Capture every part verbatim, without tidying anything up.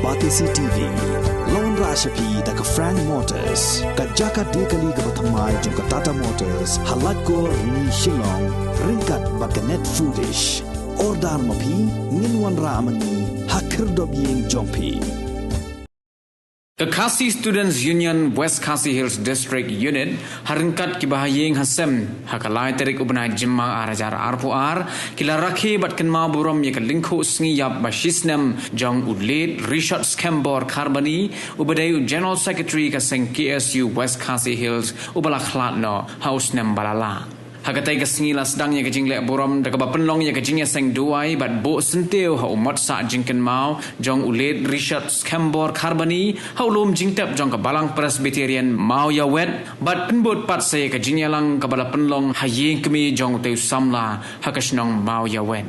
Batesi T V. Long ra sha phi da ka Frank Motors, ka jaka de kali kaba thymmai jong ka Tata Motors, ha Laitkor Rni Shillong, ryngkat bad ka Net Foodish. Order ma phi, ngin wanrah ma ngi ha khyrdop ïing jong phi. Ka Khasi Students Union West Khasi Hills District Unit, ha ryngkat ki bahaïing hasem, ha ka lai tarik u bnai Jymmang ar hajar arphew ar, ki la rakhe bad kynmaw burom ïa ka lyngkhuh sngi ïap ba shisnem jong u Late Rishot Skembor Kharbani, uba dei u General Secretary ka seng K S U West Khasi Hills, uba la khlad noh ha u snem ba la lah. Ha katei ka sngi la sdang ïa ka jingleh burom da kaba pynlong ïa ka jingïaseng duwai bad buh syntiew ha u mot sah jingkynmaw jong u Late Rishot Skembor Kharbani, ha u lum jingtep jong ka Balang Presbyterian Mawïawet, bad pynbud pat sa ïa ka jingïalang kaba la pynlong ha ïing kmie jong utei u samla ha ka shnong Mawïawet.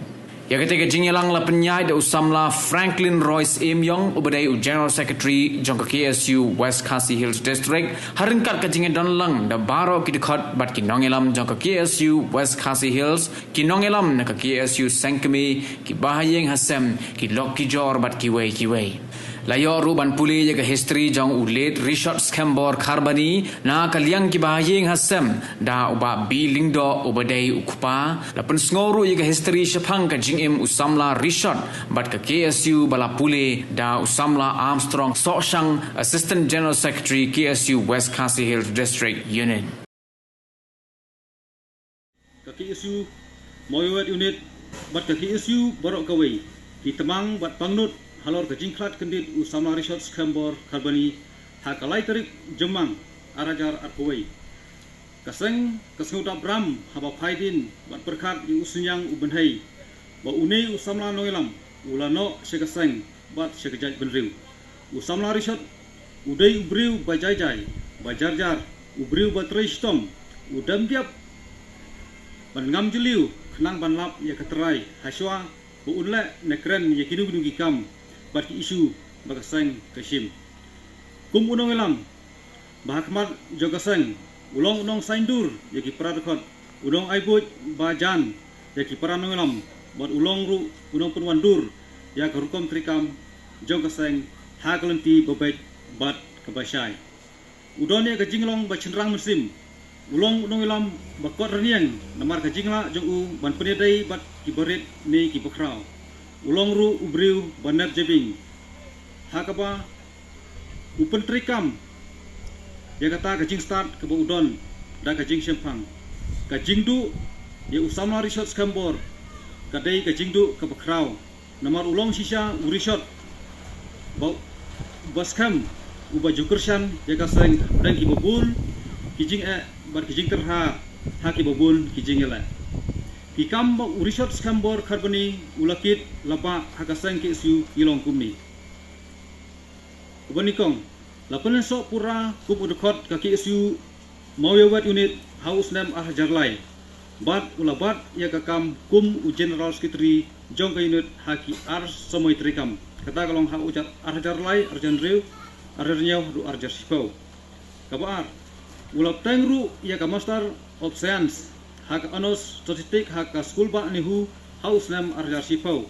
Ïa katei ka jingïalang la pynïaid da u samla Franklin Roy Syiem, uba dei u General Secretary jong ka K S U West Khasi Hills District, ha ryngkat ka jingïadon lang da baroh ki dkhot bad ki nongïalam jong ka K S U West Khasi Hills, ki nongïalam na ka K S U seng kmie, ki bahaïing hasem, ki lok ki jor bad kiwei kiwei. La ïoh ruh ban pule ïa ka history jong u Late Rishot Skembor Kharbani na ka liang ki bahaïing hasem, da u Bah B Lyngdoh uba dei u kpa. La pynsngew ruh ïa ka history shaphang ka jingim u samla Rishot bad ka K S U ba la pule da u samla Armstrong Sohshang, Assistant General Secretary, K S U West Khasi Hills District Unit. Ka K S U Mawïawet Unit bad ka K S U baroh kawei ki tmang bad pangnud halor ka jingkhlad kyndit u samla Rishot Skembor Kharbani ha ka lai tarik Jymmang ar hajar arphew wei. Ka seng ka sngewdap ram haba phai dien bad pyrkhat ïa u synñiang u bynhei ba une u samla nongïalam u la noh sha ka seng bad sha ka jaitbynriew. U samla Rishot u dei u briew ba jai jai, ba jar jar, u briew ba trei shitom, u dem diap ban ngam jylliew khnang ban lap ïa ka trai hashwa ba un leh ne kren ïa kino kino ki kam bad ki issue ba ka seng ka shim. Kum u nongïalam ba ha khmat jong ka seng, u long u nongsaiñdur ïa ki para dkhot, u nongai buit ba jan ïa ki para nongïalam, bad u long ruh u nongpynwandur ïa ka rukom treikam jong ka seng ha ka lynti ba beit bad kaba shai. U don ïa ka jinglong ba shynrang mynsiem, u long u nongïalam ba kot rynïeng namar ka jinglah jong u ban pynïadei bad ki barit ne ki bakhraw. U long ruh u briew ba nep jabieng, ha kaba u pyntreikam ïa kata ka jingstad kaba u don da ka jingshemphang. Ka jingduh ïa u samla Rishot Skembor ka dei ka jingduh kaba khraw, namar u long shisha u Rishot ba, ba skhem, uba ju kyrshan ïa ka seng hapdeng kiba bun ki jingeh bad ki jingtyrha ha kiba bun ki jingïaleh. Ki kam ba u Rishot Skembor Kharbani u la kit la bah ha ka seng K S U ki long kumne. Kaba nyngkong, la pynlynsoh pura kum u dkhot ka K S U Mawïawet Unit ha u snem ar hajar lai, bad u la bat ïa ka kam kum u General Secretary jong ka unit ha ki ar samoi treikam, kata ka long ha u jar-, ar hajar lai, ar hajar hynriew, ar hajar hynñiew haduh ar hajar shiphew. Kaba ar, u la bteng ruh ïa ka Master of Science ha ka Honours Statistics ha ka Skulbah NEHU ha u snem ar hajar shiphew,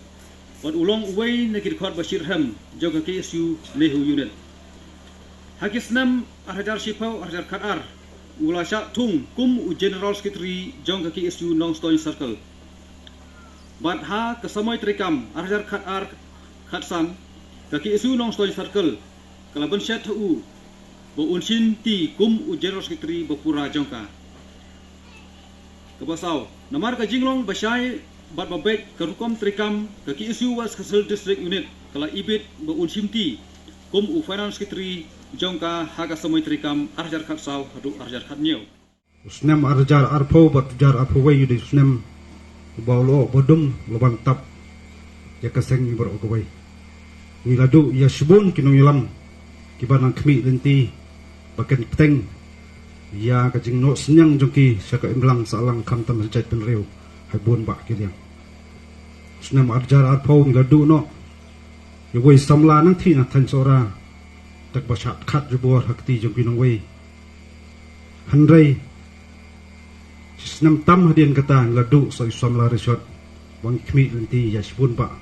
bad u long uwei na ki dkhot ba shitrhem jong ka K S U NEHU Unit. Ha ki snem ar hajar shiphew, ar hajar khatar, u la shah thung kum u General Secretary jong ka K S U Nongstoiñ Circle. Bad ha ka samoi treikam ar hajar khatar khatsan, ka K S U Nongstoiñ Circle ka la bynshet ha u ba un shim ti kum u General Secretary ba pura jong ka. Kaba saw, namar ka jinglong ba shai bad ba beit ka rukom treikam, ka K S U West Khasi Hills District Unit ka la ibit ba un shim ti kum u Finance Secretary jong ka ha ka samoi treikam ar hajar khatsaw haduh ar hajar khathynñiew. U snem ar hajar arphew bad u hajar arphew wei u dei u snem uba u lyoh ba dum u la ban tap ïa ka seng ngi baroh kawei. Ngi la duh ïa shibun ki nongïalam kiba nang khmih lynti ba kin bteng ïa ka jingnoh synñiang jong ki sha ka imlang sahlang khamtam sha jaitbynriew ha bun bah ki liang. U snem ar hajar arphew ngi la duh noh ïa uwei u samla nangthie na thaiñ Sohra, da kaba shah khat jubor ha kti jong ki nongwei. Hynrei shi snem tam hadien kata ngi la duh sa u samla Rishot ba ngi khmih lynti ïa shibun bah.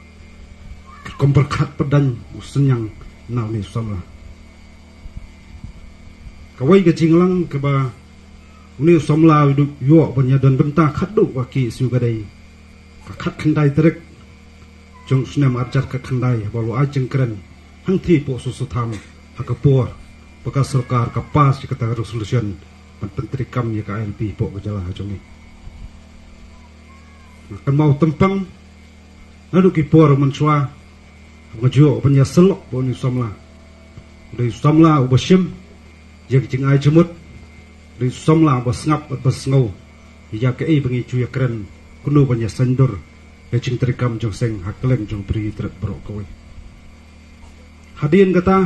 Ka rukom pyrkhat pyrdain u synñiang na une u samla. Kawei ka jingïalang kaba une u samla u ïoh ban ïadon bynta khadduh ka KSU ka dei ka khatkhyndai tarik jong u snem arhajar khatkhyndai, ba u la ai jingkren hangthie hapoh Soso Tham ha ka por ba ka sorkar ka pass ïa kata ka resolution ban pyntreikam ïa ka ILP hapoh ka jylla jong ngi. Nga kynmaw tympang naduh ki por mynshuwa, nga ju ïoh ban ïasyllok bad une u samla. U dei u samla uba shim ïa ka jingai jingmut, u dei u samla uba sngap bad ba sngew ïa kaei ba ngi ju ïakren, kumno ban ïasaiñdur ïa ka jingtreikam jong ka seng ha kylleng jong u Bri Tret baroh kawei. Hadien kata,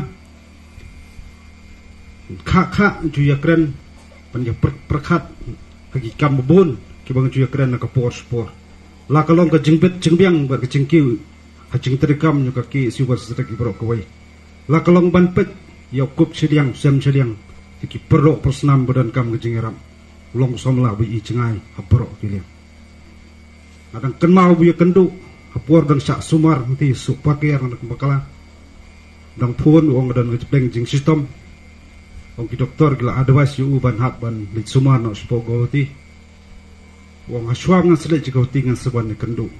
kha kha ju ïakren ban ïa pyrkhat ha ki kam babun kiba ngi ju ïakren ha ka por sha por. La ka long ka jingbit jingbiang bad ka jingkiew ha jingtreikam jong ka KSU bad ka District baroh kawei. La ka long ban peit ïa u kup shiliang sem shiliang ïa ki paralok parasnam ba donkam ka jingïarap. U long u samla uba ïohi jngai ha baroh ki liang. Nga dang kynmaw ba ïakynduh ha por dang shah sumar, hangtei suk paker nga dang bakla. Dang phone, u ong ka don ka jingpdeng jingshitom. Ong ki doktor ki la advice ïa u ban hap ban leit sumar noh shapoh Guwahati. U ong hashwa ngan sa leit sha Guwahati ngan sa wan ïakynduh.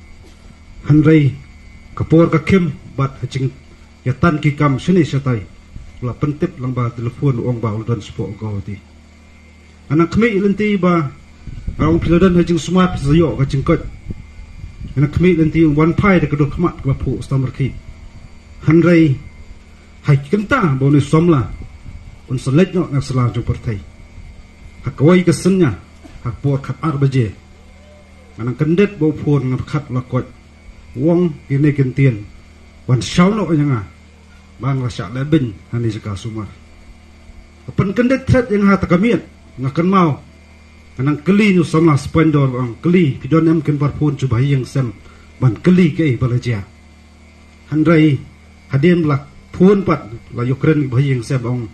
Hynrei ka por ka khim bad ha jingïatan ki kam shane shatai, u la pyntip lyngba telephone, u ong ba u la don shapoh Guwahati. Nga nang khmih lynti ba nga ong phi la don ha jingsumar phi sa ïoh ka jingkoit. Nga nang khmih lynti, u wan phai da ka dor khmat kaba phuh stamrkhie. Hynrei ha ki kynta ba une u samla un sa leit noh na sla jong pyrthei, ha kawei ka synñia, ha ka por khatar baje, nga nang kyndit ba u phone, nga pyrkhat la koit. U ong kine ki ktien, wan shaw noh ïa nga ba nga la shah leh beiñ ha kane ka jaka sumar. Ka pynkyndit thret ïa nga ha kata ka miet. Nga kynmaw nga nang kylli une u samla Spandor, nga ong kylli, phi don em kin bar phone sha u bahaïing sem ban kylli kaei ba la jia. Hynrei hadien ba la phone pat, la ïakren ïa u bahaïing sem, ong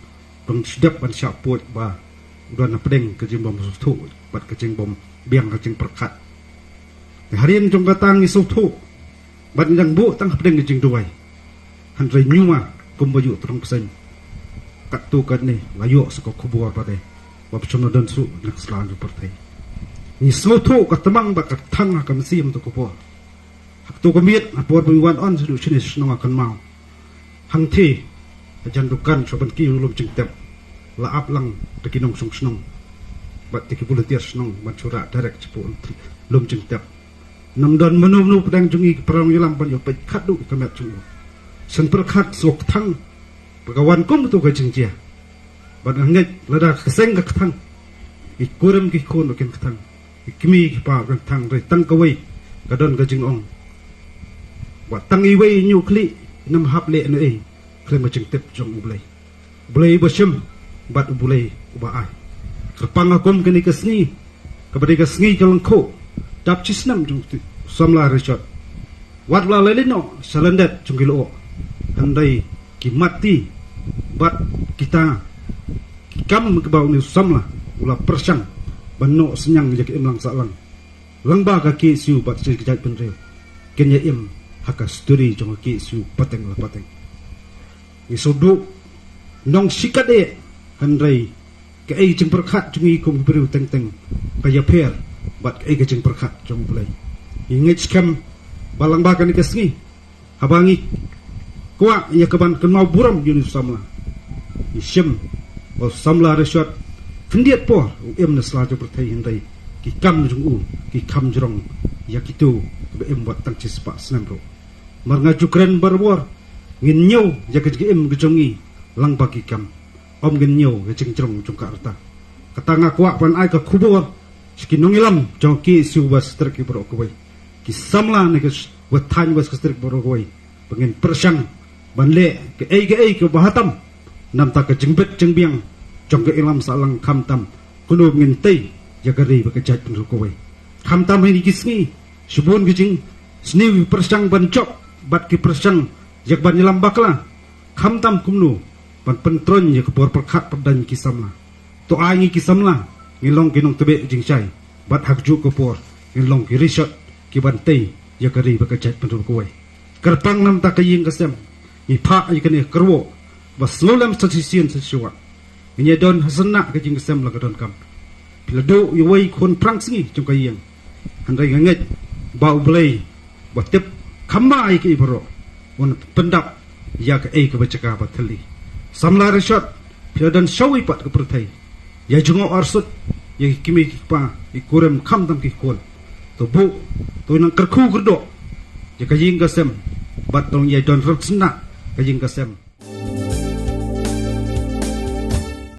dang shu dep ban shah poi ba u don hapdeng ka jingbym sngewthuh bad ka jingbym biang ka jingpyrkhat. Te hadien jong kata ngi sngewthuh bad ngi dang buh tang hapdeng ka jingduwai. Hynrei ñiuma kumba ïoh tyrong bseiñ, katto katne la ïoh sa ka khubor ba dei ba phi shym la don shuh na ka sla jong pyrthei. Ngi sngewthuh ka tmang bad ka kthang ha ka mynsiem ha kata ka por. Ha kata ka miet, ha por ba ngi wan on shaduh shane sha shnong, nga kynmaw hangtei hajan dukan shuwa ban kiew lum jingtep, la ap lang da ki nongshong shnong bad da ki volunteer shnong ban shu rah direct shapoh lum jingtep. Ym don mano mano pdeng jong ngi ki para nongïalam ban ïoh peit khadduh ïa ka met jong u. Shen pyrkhat, sngewthuh kthang ba ka wan kum kata ka jingjia. Bad nga ngeit lada ka seng ka kthang, ki kurim ki khun ruh kin kthang, ki kmie ki kpa ruh kin kthang, hynrei tang kawei ka don ka jingong ba tang iwei i ñiuh khlieh ym hap leh noh ei khlem ka jingtip jong U Blei. U Blei uba shim bad U Blei uba ai. Kyrpang ha kum kane ka sngi kaba dei ka sngi ka lyngkhuh dap shi snem jong u samla Richard. Wat la leit noh sha lyndet jong ki lyoh, hynrei ki mat ti bad kita ki kam kiba une u samla u la pyrshang ban noh synñiang ïa ka imlang sahlang lyngba ka KSU bad ka jaitbynriew, kin ïa im ha ka history jong ka KSU pateng la pateng. Ngi shu duh nongshikatdei, hynrei kaei ka jingpyrkhat jong ngi kum ki briew teng teng ka ïapher bad kaei ka jingpyrkhat jong U Blei. Ngi ngeit skhem ba lyngba kane ka sngi, haba ngi kwah ïa kaban kynmaw burom ïa une u samla, ngi shim ba u samla Richard, khyndiat por u im na sla jong pyrthei, hynrei ki kam jong u ki kham jrong ïa kito kiba im wat tang shispah snem ruh. Namar nga ju kren barabor, ngin ñiew ïa ka jingim ka jong ngi lyngba ki kam, ym ngin ñiew ïa ka jingjrong jong ka rta. Kata nga kwah ban ai ka khubor sha ki nongïalam jong ka KSU West District baroh kawei, ki samla na ka West, thaiñ West District baroh kawei, ba ngin pyrshang ban leh kaei kaei kaba ha tam na bynta ka jingbit jingbiang jong ka imlang sahlang, khamtam kumno ngin tei ïa ka ri bad ka jaitbynriew kawei. Khamtam ha kine ki sngi, shibun ki jingsniew ki pyrshang ban jop bad ki pyrshang ïa kaban ïalam bakla, khamtam kumno ban pyntroiñ ïa ka por pyrkhat pyrdain ki samla. To ai ngi ki samla ngin long ki nongtbeh jingshai, bad ha kajuh ka por ngin long ki Richard kiban tei ïa ka ri bad ka jaitbynriew kawei. Kyrpang na bynta ka ïing ka sem, ngi phah ïa kane ka kyrwoh Ba slem sa shisien sa shuwa. Ngi ïa don ha sna ka jingkasem la ka donkam. Phi la duh ïa wei khun phrang sngi jong ka ïing. Hynrei nga ngeit ba U Blei ba tip kham bha ïa ki baroh un pyndap ïa kaei kaba jaka ba thylli. Samla Rashot, phi la don shawi pat ka pyrthei. Ïa jngoh arsut ïa ki kmie ki kpa, i kurim khamtam ki khun. To buh, to nang kyrkhu kyrdoh ïa ka jingkasem. Bad to ïa don rep sna ka jingkasem.